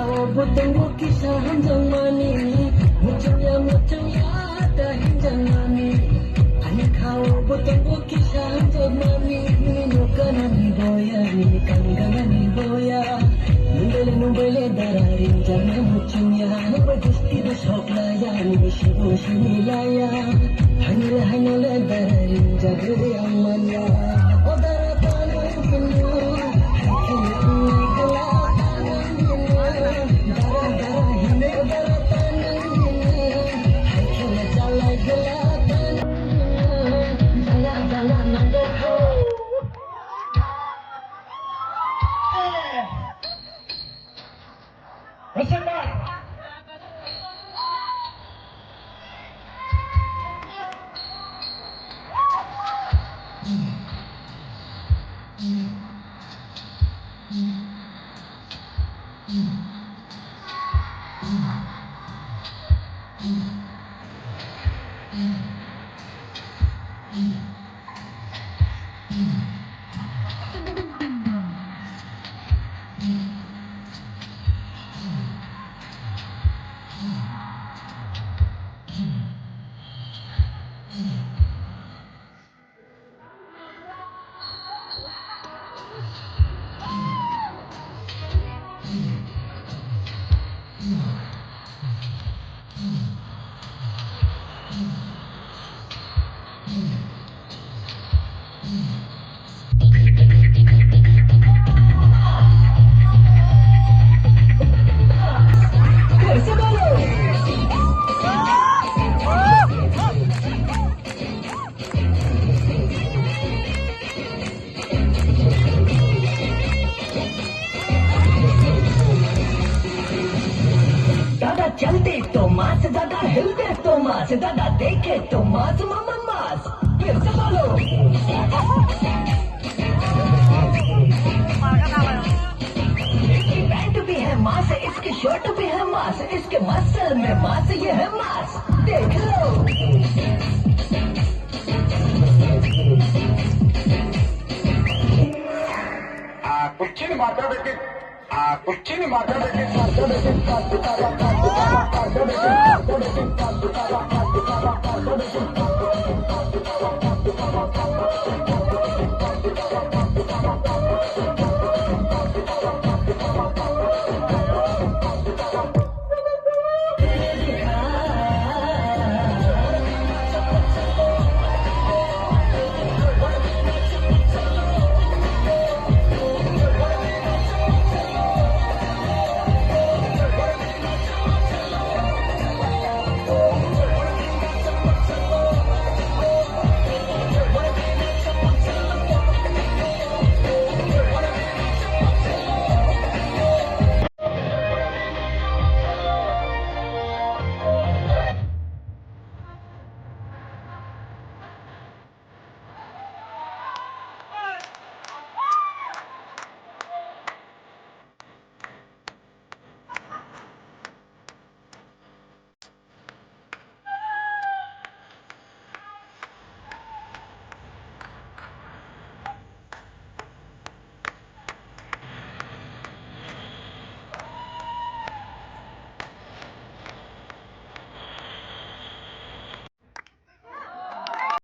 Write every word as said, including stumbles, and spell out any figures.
Bo tongo kisa hamjakmani, muchungya, muchungya ta hinjakmani. Ani khao bo tongo kisa hamjakmani, nini nokanani boya, nini kanganani boya. Nubele, nubele dara rinjakna muchungya, nubai gusti do soklaya, nini sibo sinilaya. Hainole, hainole dara rinjak re amanya. O dara tanu. दादा चलते तो मास, दादा हिलते तो मास, दादा देखे तो मास, मामा मास। फिर से बोलो। इसकी पैंट भी है मास, इसकी शर्ट भी है मास, इसके मसल में मास, ये है मास। देख लो। Ah, kuchini mata de ke, ah, kuchini mata de ke, mata de ke, mata de ke, mata de ke, mata de ke, mata de ke, mata de ke.